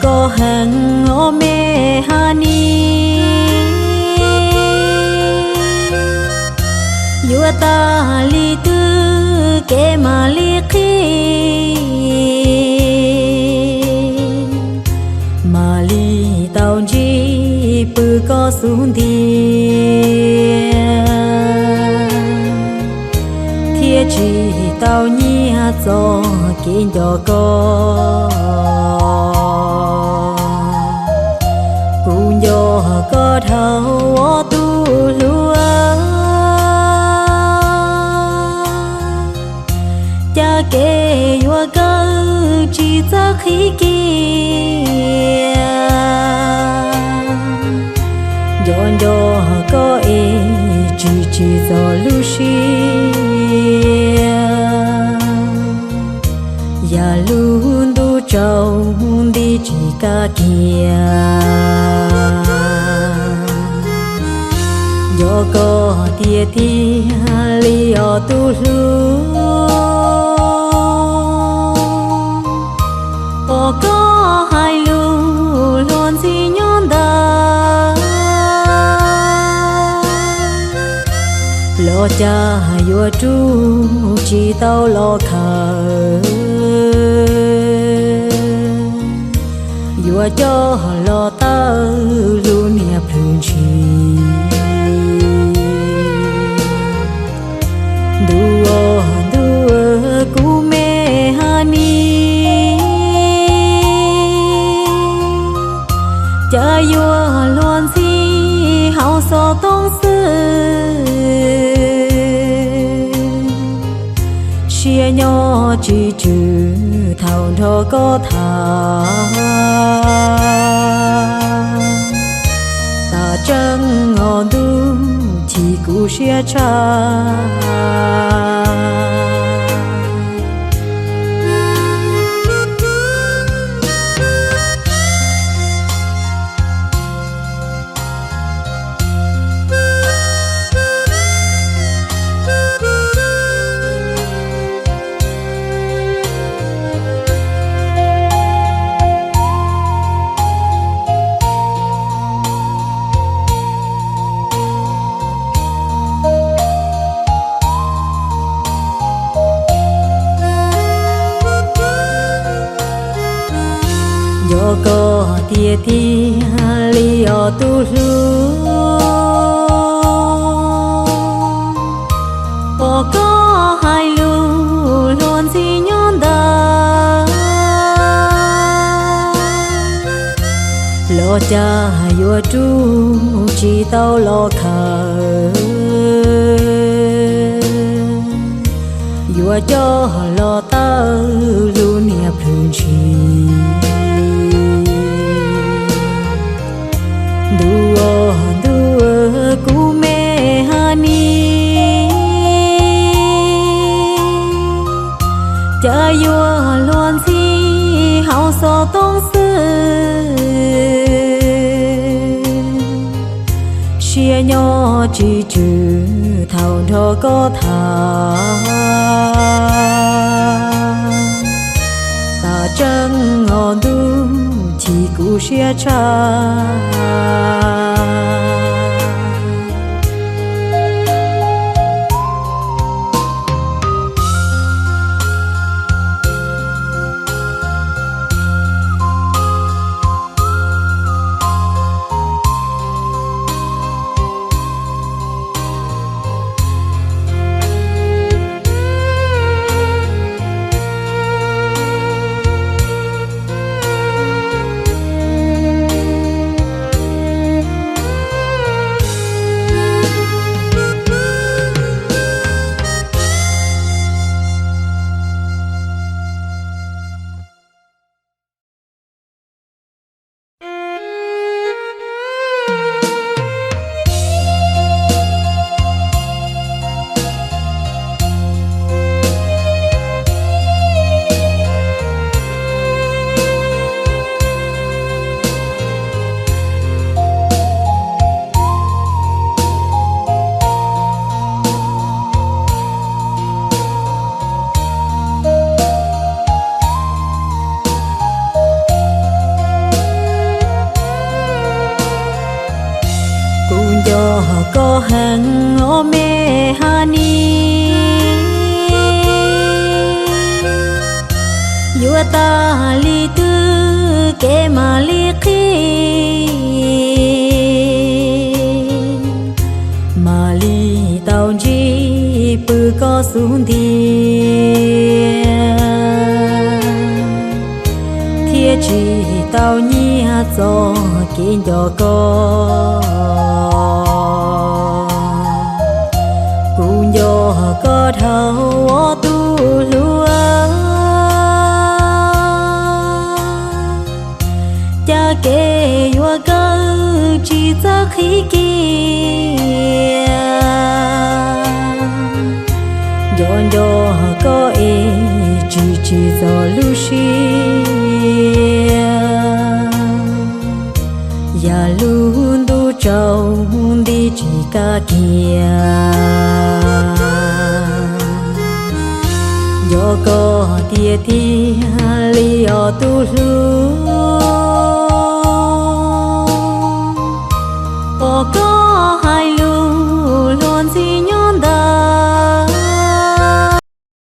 Koj heev os me Haj Nis, yuav tag li twg kev mam li qhib, mam li tau ntsib pw koj xub ntiag, thiaj tsis tau nyiag txoj kev nco koj. Kuv nco koj dhau os tus hluas, cas kev yuav kawg tsis txawj qhib kiag. Nco nco koj es tsis tsim txom lub siab, yam lub ntuj tsaus nti tsis kaj kiag. Nco koj tiag tiag li os tus hluas, pom koj hais lus luag ntxhi nyob ntawd, los cas yuav rub tsis tau los khawm. Yuav coj los tawm lub niag plhws ntshis. Ntuj aw ntuj, kuv me Haj Nis, cas yuav luag ntxhi hauv xov tooj xwb. Siab nyob tsis tswm thaum nrog koj tham, tas tseeb os ntuj chim kuv siab tshaj. Nco koj tiag tiag li os tus hluas, pom koj hais lus luag ntxhi nyob ntawd, los cas yuav rub tsis tau los khawm. Yuav coj los tawm lub niag plhws ntshis. Ntuj aw ntuj, kuv me Haj Nis, cas yuav luag ntxhi hauv xov tooj xwb. Siab nyob tsis tswm thaum nrog koj tham, tas tseeb os ntuj chim kuv siab tshaj. Heev ob me ha ni, yuav tas li twg kev mam li qhib, mam li tau ntsib pw koj xub ntiag, thiaj tsis tau nyiag txoj kev nco koj. Kuv nco koj dhau tus hlub, cas kev yuav kawg tsis txawj qhib kiag. Nco nco koj es tsis tsim txom lub siab, yam lub ntuj tsaus nti tsis kaj kiag. Nco koj tiag tiag li os tus hlub,